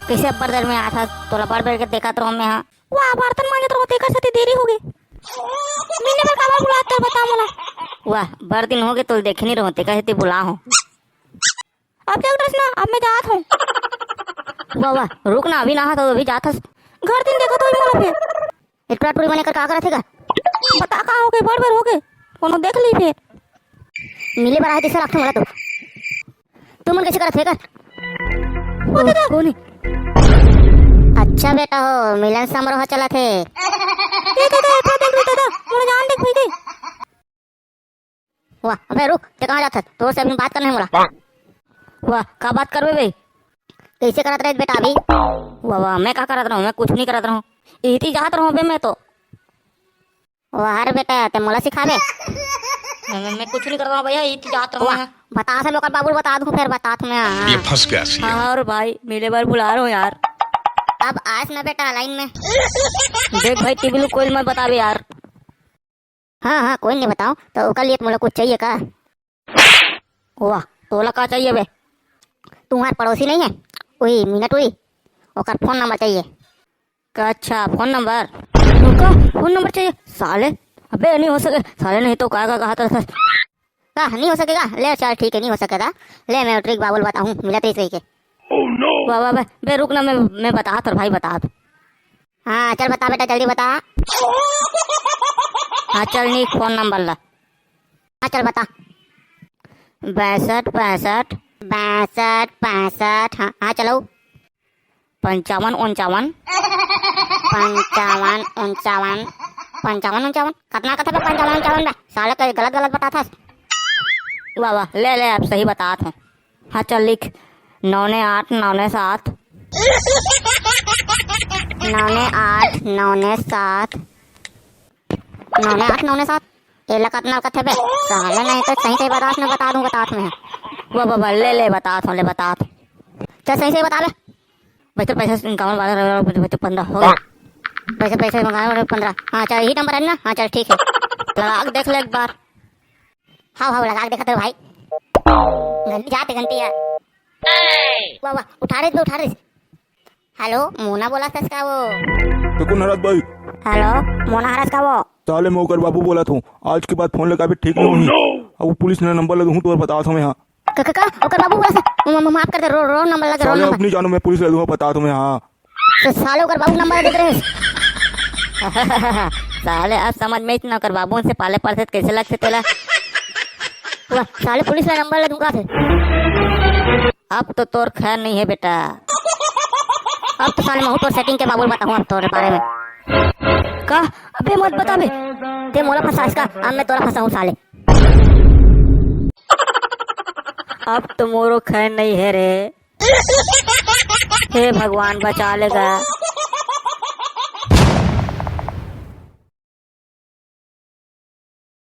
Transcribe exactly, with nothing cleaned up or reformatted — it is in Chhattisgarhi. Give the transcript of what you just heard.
कइसे अब्बड़ देर में आथस? तोला बड़ बेर के देखत रहूं मैं हा। वाह, बर्तन मांजत रहूं, तेकर सेती देरी होगे। मिले बर काबर बुलात हस, बता मोला। वाह, बड़ दिन होगे तोला देखे नइ रहूं, तेकर सेती बुलाए हंव। अब जा उठस ना, अब मैं जात हंव। वाह, वाह, रुक ना, अभी नहात हंव, अभी जात हस। घर दिन देखत होही मोला फेर। ए टुरा टुरी मन एकर का करत हे गा? बता का होगे, बड़ बेर होगे, कोनो देख लिही फेर। मिले बर आए तइसे लागथे मोला तो। तुमन कइसे करत हव एकर? ओ दादा। कोन हे? अच्छा बेटा हो, मिलन समारोह चलत हे। ए दादा, एठा देख रे दादा, मोला जान दे भई दे। वाह, अबे रुक, तें कहाँ जात हस? तोर से अभी बात करना हे मोला। वाह, का बात करबे बे? कइसे करत रहेस बेटा अभी? वाह, वाह, मैं का करत रहूं? मैं कुछ नइ करत रहूं। इही ती जात रहूं बे मैं तो। वाह रे बेटा, तें मोला सिखाबे? मैं, मैं, मैं कुछ नइ करत रहूं भैया, इही ती जात रहूं वाह, मैं। बता से ओकर बाबू ल बता दूं, फेर बतात हंव मैं, हाँ। ये फंस गया सी। हाँ, हाँ, अउ भाई, मिले बर बुला रहे हो यार। अब आस ना बेटा लाइन में। देख भाई, टीवी ल कोई ल मत बताबे यार। हाँ, हाँ, कोई ल नइ बतांव, त ओकर लिए त मोला कुछ चाहिए का? वाह, तोला का चाहिए बे? तुम्हार पड़ोसी नहीं है, वही मीना टुरी, ओकर फोन नंबर चाहिए। का, अच्छा, फोन नंबर? ओकर फोन नंबर चाहिए? साले, अबे, नइ हो सके, साले, नहीं तो का, का, कहा था, का, नइ हो सके का? ले, चल, ठीक हे, नइ हो सके का। ले, मैं टुरी के बाबू ल बताहूं, मिलत रहिस कहिके। वाह, वाह, बे, बे, रुक ना, मैं, मैं बतात हंव भाई, बतात हंव। हाँ, चल बता बेटा, जल्दी बता। हाँ, चल, लिख फोन नंबर ला। हाँ, चल बता। बासठ पैंसठ। बासठ पैंसठ, हाँ, हाँ, चलो। पंचावन उंचावन। पंचावन उंचावन। पंचावन उंचावन? कतना कथे बे पंचावन उंचावन बे? साले, कहीं गलत गलत बतात हस। वाह, वाह, ले, ले, अब सही बतात हंव। हाँ, चल लिख, नौ ने आठ, नौ ने सात। नौ ने आठ, नौ ने सात। नौ ने आठ, नौ ने सात। एला कतना कथे बे? साले, नहीं तो सही सही बतात हंव, बतात हंव, बतात हंव मैं। वाह, वाह, वाह, ले, ले, बतात हंव, ले, बतात हंव। चल, सही सही बता बे। बहत्तर पैंसठ इक्यावन बारह, बहत्तर पन्द्रह हो गे। पैंसठ पैंसठ मंगा पंद्रह। हाँ, चल, यही नंबर हे ना? हाँ, चल, ठीक हे। लगा के देख ले एक बार। हाव, हाव, लगा के देखत हंव भाई। घंटी जात हे, घंटी यार। वाह, वाह, उठा रे, उठा रे। हेलो, मोना बोलत हस का वो? तें कोन हरस भाई? हेलो, मोना हरस का वो? साले, मैं ओकर बाबू बोलत हंव। आज के बाद फोन लगाबे ठीक नइ होही। अब वो पुलिस ल नंबर लगाहूं त बतात हंव मैं, हाँ। का, का, का? ओकर बाबू बोलत हे, म-, म-, माफ कर दे, रो-, wrong नंबर लगे, wrong साले, नंबर। अब नइ जानंव मैं, पुलिस ल लगाहूं, बतात हंव मैं, हाँ। स-, साले, ओकर बाबू नंबर दे दे रहिस। साले, अब समझ में आइस ना, ओकर बाबू से पाले पड़थे त कइसे लगथे तेला। वाह, साले, पुलिस ल नंबर लगाहूं कथे। अब तो तोर खैर नइ हे बेटा। अब तो साले महूं तोर setting के बाबू ल बताहूं अब तोर बारे में। का? अबे मत बता बे। तें मोला फंसास का, अब मैं तोला फंसाहूं साले। अब तो मोरो खैर नइ हे रे। हे भगवान बचा ले गा।